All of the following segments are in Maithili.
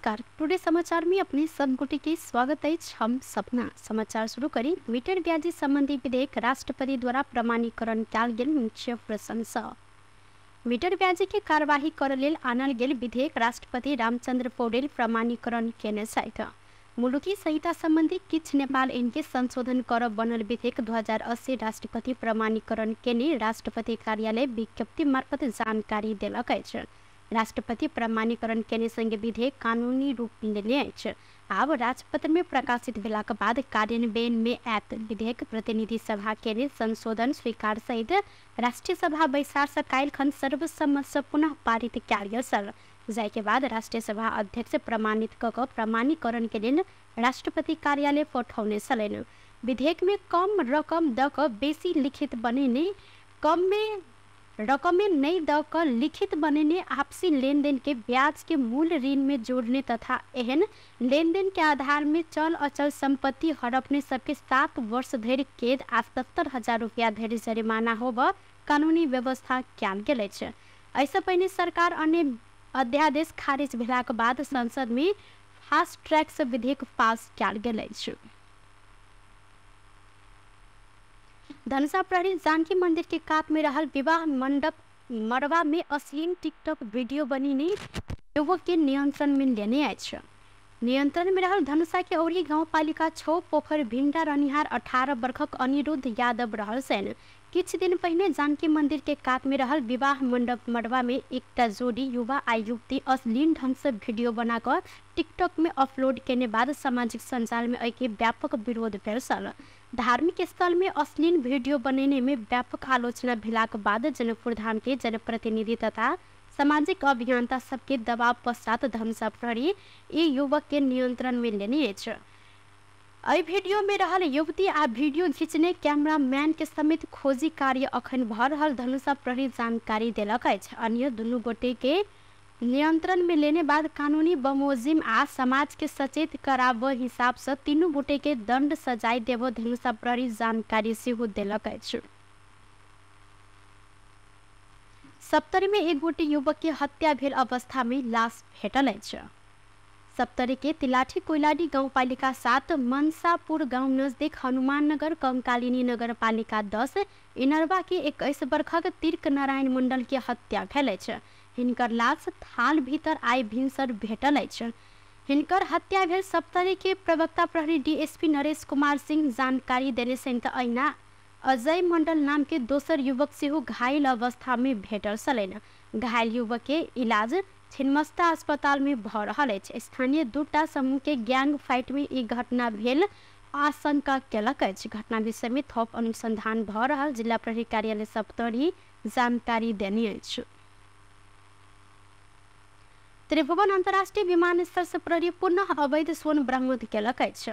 नमस्कार, टुडे समाचार में अपने सब गोटे के स्वागत है। हम सपना समाचार शुरू करी। मीटर ब्याजी संबंधी विधेयक राष्ट्रपति द्वारा प्रमाणीकरण कयल गेल मुख्य प्रशंसा। मीटर ब्याजी के कार्यवाही कर लेल आनल गेल विधेयक राष्ट्रपति रामचंद्र पौडेल प्रमाणीकरण केने छथि। मुलुकी संहिता संबंधी किछ नेपाल ऐन के संशोधन कर बनल विधेयक 2080 राष्ट्रपति प्रमाणीकरण केने राष्ट्रपति कार्यालय विज्ञप्ति मार्फत जानकारी देलक अछि। राष्ट्रपति प्रमाणीकरण केने संगे विधेयक कानूनी रूप लेने अछि। आब राजपत्र में प्रकाशित भेलाक बाद कार्यान्वयन में आयत। विधेयक प्रतिनिधि सभा केने संशोधन स्वीकार सहित राष्ट्रीय सभा बैसार से काल्हिखन सर्वसम्मत से पुनः पारित कयल गेल छल, जाहि के बाद राष्ट्रीय सभा अध्यक्ष प्रमाणित क कऽ प्रमाणीकरण के लेल राष्ट्रपति कार्यालय पठौने छलनि। विधेयक में कम रकम द कऽ बेसी लिखित बनेने, कम में रकमे नहीं the क लिखित बनेने, आपसी लेनदेन के ब्याज के मूल ऋण में जोड़ने तथा एहन लेनदेन के आधार में चल अचल संपत्ति हड़पने सबके 7 वर्ष धरि कैद आ 70,000 रुपया धरि जरिमाना होब कानूनी व्यवस्था कयल गेल अछि। एहिसँ पहिने सरकार अन्य अध्यादेश खारिज भेलाक बाद संसद में फास्ट ट्रैक से विधेयक पास कयल गेल अछि। धनुषा प्रहरी जानकी मंदिर के कात में रहल विवाह मंडप मड़वा में अश्लील टिकटॉक वीडियो बनेने युवक के नियंत्रण में लेने अछि। नियंत्रण में रहल धनुषा के औरी गाउँपालिका 6 पोखर भिंडा रहनिहार 18 वर्षक अनिरुद्ध यादव रहल छनि। किछु दिन पहिने जानकी मंदिर के कात में रहल विवाह मंडप मड़वा में एकटा जोड़ी युवा आ युवती अश्लील ढंग से वीडियो बनाकर टिकटॉक में अपलोड केने बाद सामाजिक संजाल में एहिके व्यापक विरोध भेल छल। धार्मिक स्थल में अश्लील वीडियो बनेने में व्यापक आलोचना भेलाक बाद जनकपुर धाम के जनप्रतिनिधि तथा सामाजिक अभियंता सबके दबाव पश्चात धनुषा प्रहरी ई युवक के नियंत्रण में लेने अछि। एहि वीडियो में रहल युवती आ वीडियो खींचने कैमरामैन के समेत खोजी कार्य अखन भऽ रहल धनुषा प्रहरी जानकारी देलक अछि। अन्य दुनू गोटे के नियंत्रण में लेने बाद कानूनी बमोजिम आ समाज के सचेत कराब हिसाब से तीनू गोटे के दंड सजाय देब धनुषा प्रहरी जानकारी सेहो देलक अछि। सप्तरी में एक गोटे युवक के हत्या भेल अवस्था में लाश भेटल अछि। सप्तरी के तिलाठी कोइलाडी गाउँपालिका 7 मनसापुर गाउँ नजदीक हनुमाननगर कंकालिनी नगरपालिका 10 इनरवा के 21 वर्षक तीर्क नारायण मंडल के हत्या भेल अछि। हिनकर लाश थाल भीतर आइ भिनसर भेटल अछि। हिनकर हत्या भेल सप्तरी के प्रवक्ता प्रहरी डीएसपी नरेश कुमार सिंह जानकारी देने छनि त अहिना अजय मंडल नाम के दोसर युवक सेहो घायल अवस्था में भेटल छलनि। घायल युवक के इलाज छिन्मस्ता अस्पताल में भऽ रहल अछि। स्थानीय दूटा समूह के गैंग फाइट में ई घटना भेल आशंका केलक अछि। घटना विषय में थप अनुसंधान भऽ रहल जिला प्रहरी कार्यालय सप्तरी जानकारी देने अछि। त्रिभुवन अंतर्राष्ट्रीय विमानस्थल से प्रहरी पुनः अवैध सोन बरामद केलक अछि।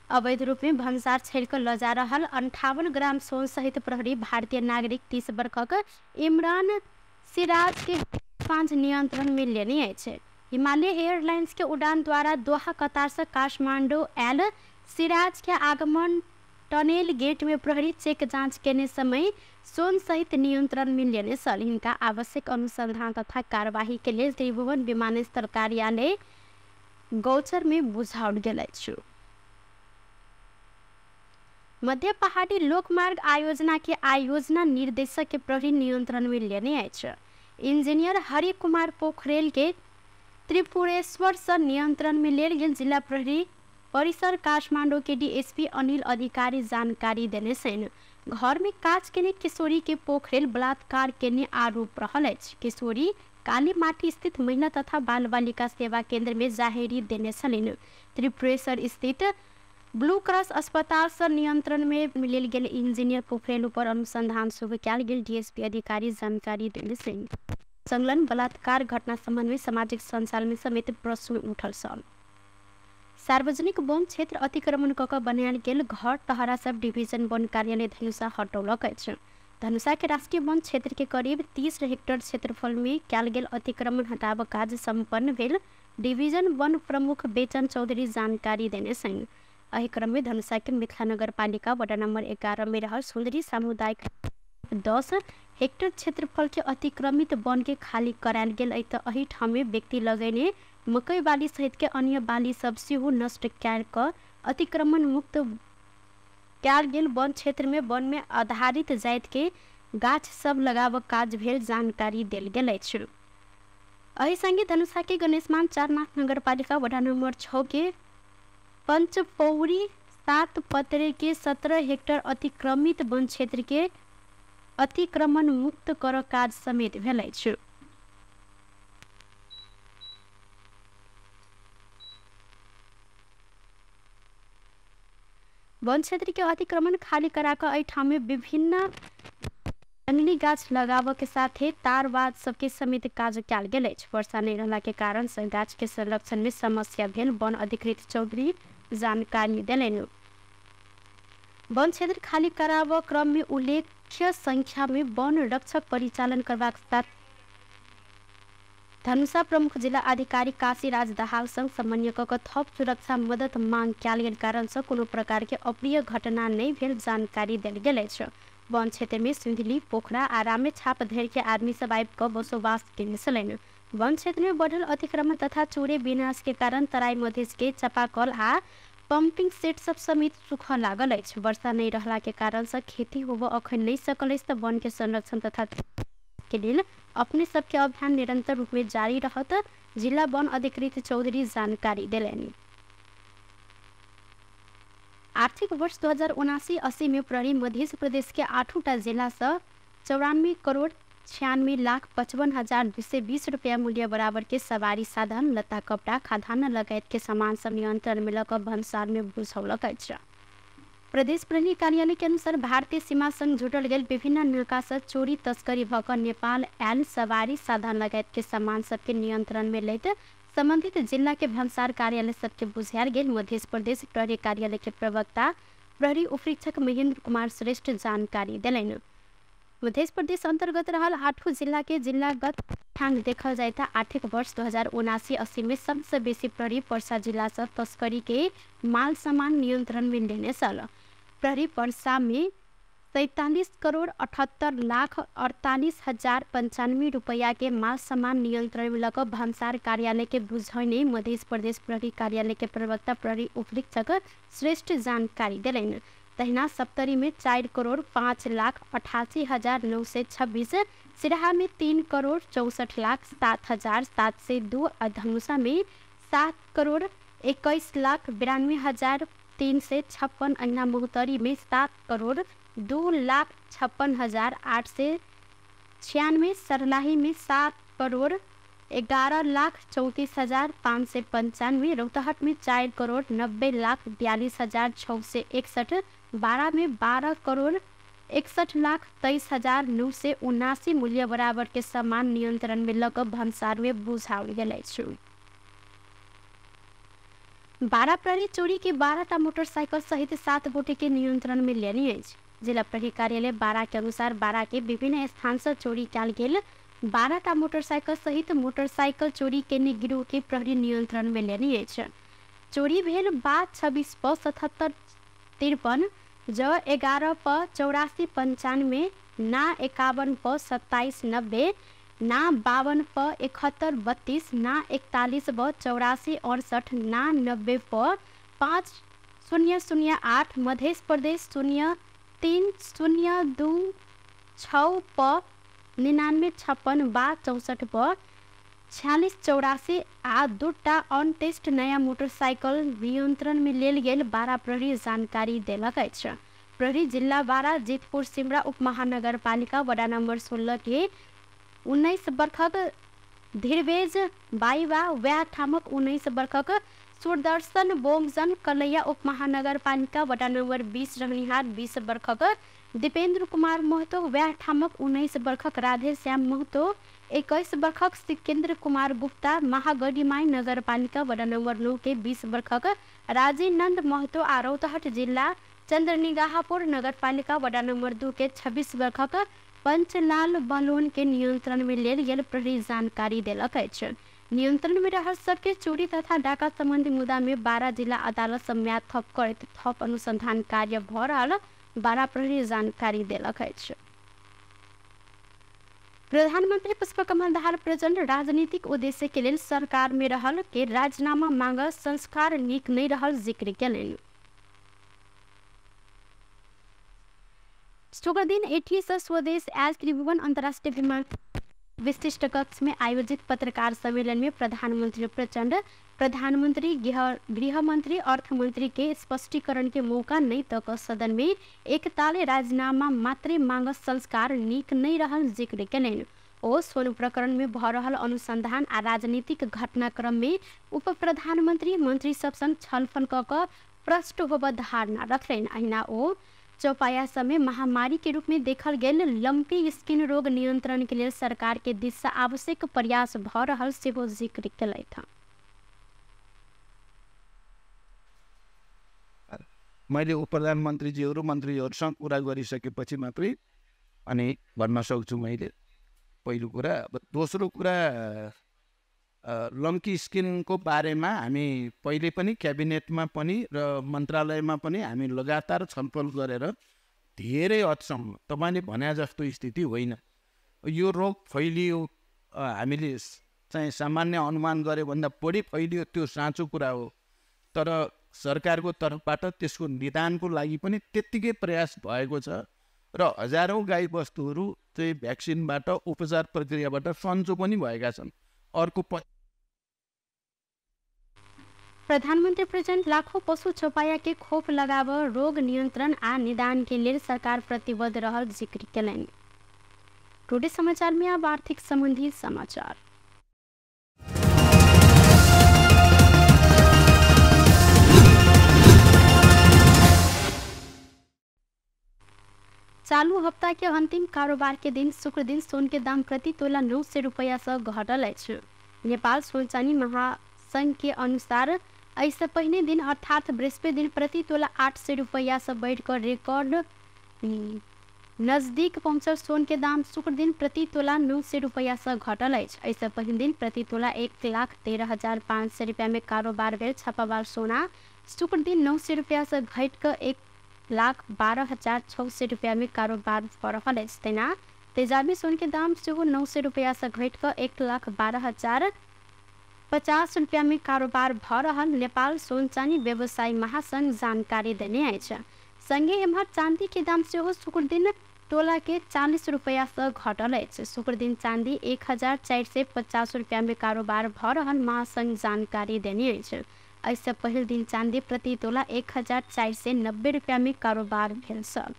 अवैध रूप में भन्सार छेड़ कऽ लऽ जा रहल 58 ग्राम सोन सहित प्रहरी भारतीय नागरिक 30 वर्षक इमरान सिराज के 5 नियंत्रण में लेने अछि। हिमालय एयरलाइंस के उड़ान द्वारा दोहा कतार से काठमांडू आयल सिराज के आगमन टनेल गेट में प्रहरी चेक जांच केने समय सोन सहित नियंत्रण में लेने छल। हिनका आवश्यक अनुसंधान तथा कार्यवाही के लेल त्रिभुवन विमानस्थल कार्यालय गौचर में बुझाओल गेल अछि। मध्य पहाड़ी लोकमार्ग आयोजना के आयोजना निर्देशक के प्रहरी नियंत्रण में लेने अछि। इंजीनियर हरि कुमार पोखरेल के त्रिपुरेश्वर से नियंत्रण में लेल गेल जिला प्रहरी परिसर काठमांडू के डीएसपी अनिल अधिकारी जानकारी देने छनि। घर में काज केने किशोरी के पोखरेल बलात्कार केने आरोप रहल अछि। किशोरी कालीमाटी स्थित महिला तथा बाल बालिका सेवा केंद्र में जाहेरी देने छलनि। त्रिपुरेश्वर स्थित ब्लू क्रॉस अस्पताल से नियंत्रण में लेल गेल इंजीनियर पोखरेल ऊपर अनुसंधान शुरू कयल गेल डीएसपी अधिकारी जानकारी देने छनि। संलग्न बलात्कार घटना संबंध में सामाजिक संजाल में समेत प्रश्न उठल छल। सार्वजनिक वन क्षेत्र अतिक्रमण क कऽ बनायल गेल घर टहरा सब डिवीजन वन कार्यालय धनुषा हटौलक अछि। धनुषा के राष्ट्रीय वन क्षेत्र के करीब 30 हेक्टेयर क्षेत्रफल में कयल गेल अतिक्रमण हटाब काज सम्पन्न भेल डिवीजन वन प्रमुख बेचन चौधरी जानकारी देने छनि। एहि क्रम में धनुषा के मिथिला नगरपालिका वडा नंबर 11 में रहल सुंदरी सामुदायिक 10 हेक्टेयर क्षेत्रफल के अतिक्रमित वन के खाली करायल गेल त एहि ठाम में व्यक्ति लगेने मकै बाली सहित के अन्य बाली सब सेहो नष्ट कयल कऽ अतिक्रमण मुक्त कयल गेल वन क्षेत्र में वन में आधारित जाति के गाछ सब लगाबक काज भेल जानकारी देल गेल अछि। एहि संगे धनुषा के गणेशमान चारनाथ नगरपालिका वडा नंबर 6 के पंचपौरी 7 पतरे के 17 हेक्टर अतिक्रमित वन क्षेत्र के अतिक्रमण मुक्त कर काज समेत भेल अछि। वन क्षेत्र के अतिक्रमण खाली करा कऽ एहिठाम में विभिन्न जंगली गाछ लगाबऽ के साथे तारवाद सबके समेत काज कयल गेल अछि। वर्षा नहि रहला के कारण से गाछ के संरक्षण में समस्या भेल वन अधिकृत चौधरी जानकारी देलनि। वन क्षेत्र खाली कराबऽ क्रम में उल्लेख्य संख्या में वन रक्षक परिचालन करबाक साथ धनुषा प्रमुख जिला अधिकारी काशीराज दाहाल संग समन्वय कऽ थप सुरक्षा मदद मांग कयल गेल कारण से कोनो प्रकार के अप्रिय घटना नहि भेल जानकारी देल गेल अछि। वन क्षेत्र में सिंधुली पोखरा आ रामेछाप धरि के आदमी सब आबि कऽ बसोबास केने छलनि। वन क्षेत्र में बढ़ल अतिक्रमण तथा चोरे विनाश के कारण तराई मधेश के चापाकल आ पंपिंग सेट सब समेत सूखऽ लागल अछि। वर्षा नहि रहला के कारण से खेती होबऽ अखन नहि सकल अछि तऽ वन के संरक्षण तथा के लेल अपने सबके अभियान निरंतर रूप में जारी रहत जिला वन अधिकृत चौधरी जानकारी देलनि। आर्थिक वर्ष 2079-80 में प्रहरी मध्य प्रदेश के 8टा जिला से 94 करोड़ 96 लाख 55 हजार 220 रुपया मूल्य बराबर के सवारी साधन, लत्ता कपड़ा, खाद्यान्न लगायत के सामान सब नियंत्रण में लऽ कऽ भन्सार में बुझौलक अछि। प्रदेश प्रहरी कार्यालय के अनुसार भारतीय सीमा संग जुटल गेल विभिन्न नाका से चोरी तस्करी भऽ कऽ नेपाल आयल सवारी साधन लगायत के सामान सबके नियंत्रण में लैत संबंधित जिला के भन्सार कार्यालय सबके बुझायल गेल मध्य प्रदेश प्रहरी कार्यालय के प्रवक्ता प्रहरी उपरीक्षक महेंद्र कुमार श्रेष्ठ जानकारी देलनि। मध्य प्रदेश अंतर्गत रहल 8 जिला के जिलागत तथ्यांक देखल जाय तऽ आर्थिक वर्ष 2079-80 में सबसे बेसी प्रहरी पर्सा जिला से तस्करी के माल सामान नियंत्रण में लेने छल। प्रहरी पर्सा में 47 करोड़ 78 लाख 48 हजार 95 रुपया के माल सामान नियंत्रण में लऽ भन्सार कार्यालय के बुझौने मध्य प्रदेश प्रहरी कार्यालय के प्रवक्ता प्रहरी उपरीक्षक श्रेष्ठ जानकारी देलनि। तहिना सप्तरी में 4 करोड़ 5 लाख 88 हजार 926, सिराहा में 3 करोड़ 64 लाख 7 हजार 702 आ धनुषा में 7 करोड़ 21 लाख 92 हजार 356, अहिना महोत्तरी में 7 करोड़ 2 लाख 56 हजार 896, सर्लाही में 7 करोड़ 11 लाख 34 हजार 595, रौतहट में 4 करोड़ 90 लाख 42 हजार 661, बारा में 12 करोड़ 61 लाख 23 हजार 979 मूल्य बराबर के सामान नियंत्रण में लऽ कऽ भन्सार में बुझाओल गेल अछि। बारा प्रहरी चोरी के 12टा मोटरसाइकिल सहित 7 गोटे के नियंत्रण में लेने अछि। जिला प्रहरी कार्यालय बारा के अनुसार बारा के विभिन्न स्थान से चोरी कयल गेल 12टा मोटरसाइकिल सहित मोटरसाइकिल चोरी केने गिरोह के प्रहरी नियंत्रण में लेने अछि। चोरी भेल बा 26 प 77 53, ज 11 प 84 95, ना 51 प 27 90, ना 52 प 71 32, ना 41 ब 84 68, ना 90 प 5 0 0 8, मध्य प्रदेश 0 3 0 2 6 प 99 56 बा 64 प 46 84 आ 2टा अनटेस्ट नयाँ मोटरसाइकिल नियंत्रण में लेल गेल बारा प्रहरी जानकारी देलक अछि। प्रहरी जिल्ला बारा जितपुर सिमरा उपमहानगरपालिका वडा नंबर 16 के 19 बर्खक धीरवेज बाइवा वएह ठामक 19 बर्खक सुदर्शन बोमजन कलैया उपमहानगरपालिका वडा नंबर 20 रहनिहार 20 बर्खक दीपेंद्र कुमार महतो वएह ठामक 19 बर्खक राधेश्याम महतो 21 बर्खक सिकेन्द्र कुमार गुप्ता महागढीमाई नगरपालिका वडा नंबर 9 के 20 बर्खक राजीनंद महतो आ रौतहट जिल्ला चंद्रनिगाहपुर नगरपालिका वडा नंबर 2 के 26 बर्खक पंचलाल बलोन के नियंत्रण में लेल गेल प्रहरी जानकारी देलक अछि। नियंत्रण में रहल सबके चोरी तथा डाका संबंधी मुद्दा में 12 जिला अदालत सम्याद थप करैत थप अनुसंधान कार्य भऽ रहल बारा प्रहरी जानकारी देलक अछि। प्रधानमन्त्री पुष्पकमल दाहाल प्रचण्ड राजनीतिक उद्देश्य के लेल सरकार में रहल के राजीनामा मांग संस्कार नीक नहीं रहल जिक्र केलनि। शुक्र दिन एठी से स्वदेश आयल त्रिभुवन अंतर्राष्ट्रीय विमान विशिष्ट कक्ष में आयोजित पत्रकार सम्मेलन में प्रधानमंत्री प्रचण्ड प्रधानमंत्री गृहमंत्री अर्थमंत्री के स्पष्टीकरण के मौका नहीं तक सदन में एकताले राजीनामा मात्रै मांग संस्कार नीक नहीं रहल जिक्र केलनि। ओ सोन प्रकरण में भ रहल अनुसंधान आ राजनीतिक घटनाक्रम में उप प्रधानमंत्री मंत्री सब संग छलफल क क प्रष्ट होब धारणा रखलनि। अहिना ओ चौपाया समय महामारी के रूप में देखल गेल लंपी स्किन रोग नियंत्रण के लेल सरकार के दिस से आवश्यक प्रयास भ रहल सेहो जिक्र केलथि। मैले उप प्रधानमन्त्रीजीहरू मन्त्रीहरूसँग कुरा गरिसकेपछि मात्रै अनि भन्न सक्छु मैले, पहिलो कुरा। अब दोस्रो कुरा, लम्की स्किनको बारेमा हामी पहिले पनि क्याबिनेटमा पनि र मन्त्रालयमा पनि हामी लगातार छलफल गरेर धेरै हदसम्म तपाईँले भने जस्तो स्थिति होइन। यो रोग फैलियो, हामीले चाहिँ सामान्य अनुमान गरे भन्दा बढी फैलियो, त्यो साँचो कुरा हो। तर सरकारको तर्फबाट त्यसको निदानको लागि पनि त्यत्तिकै प्रयास भएको छ र हजारौँ गाईबस्तुहरू चाहिँ भ्याक्सिनबाट उपचार प्रक्रियाबाट सन्चो पनि भएका छन्। अर्को प्रधानमन्त्री प्रचण्ड लाखों पशु चौपाया के खोप लगाव रोग नियंत्रण आ निदान के लेल सरकार प्रतिबद्ध रहल जिक्र केलनि। टुडे समाचार में अब आर्थिक संबंधी समाचार। चालू हप्ता के अंतिम कारोबार के दिन शुक्र दिन सोन के दाम प्रति तोला 900 रुपया से घटल अछि। नेपाल सोन चानी महासंघ के अनुसार एहिसँ पहिने दिन अर्थात बृहस्पति दिन प्रति तोला 800 रुपया से बढ़िकर रिकॉर्ड नजदीक पहुँचल सोन के दाम शुक्र दिन प्रति तोला 900 रुपया से घटल अछि। एहिसँ पहिने दिन प्रति तोला 1,13,500 रुपया में कारोबार भेल छापावार सोना शुक्र दिन 900 रुपया से घटिकऽ 1,12,600 रुपया में कारोबार भऽ रहल अछि। तहिना तेजाबी सोन के दाम सेहो 900 रुपया से घटिकऽ 1,12,050 रुपया में कारोबार भऽ रहल नेपाल सोन चानी व्यवसायी महासंघ जानकारी देने अछि। संगे एम्हर चांदी के दाम सेहो शुक्र दिन तोला के 40 रुपया से घटल अछि। शुक्र दिन चांदी 1,450 रुपया में कारोबार भऽ रहल महासंघ जानकारी देने अछि। एहिसँ पहिल दिन चांदी प्रति तोला 1,490 रुपया में कारोबार भेल छल।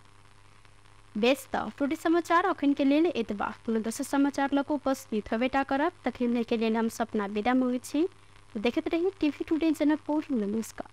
बेस त टुडे समाचार अखन के लेल एतबा। कोनो दोसर समाचार लऽ कऽ उपस्थित हेबेटा करब, तखन के लेल हम सपना विदा मांगै छी। देखैत रही टीवी टुडे जनकपुर। नमस्कार।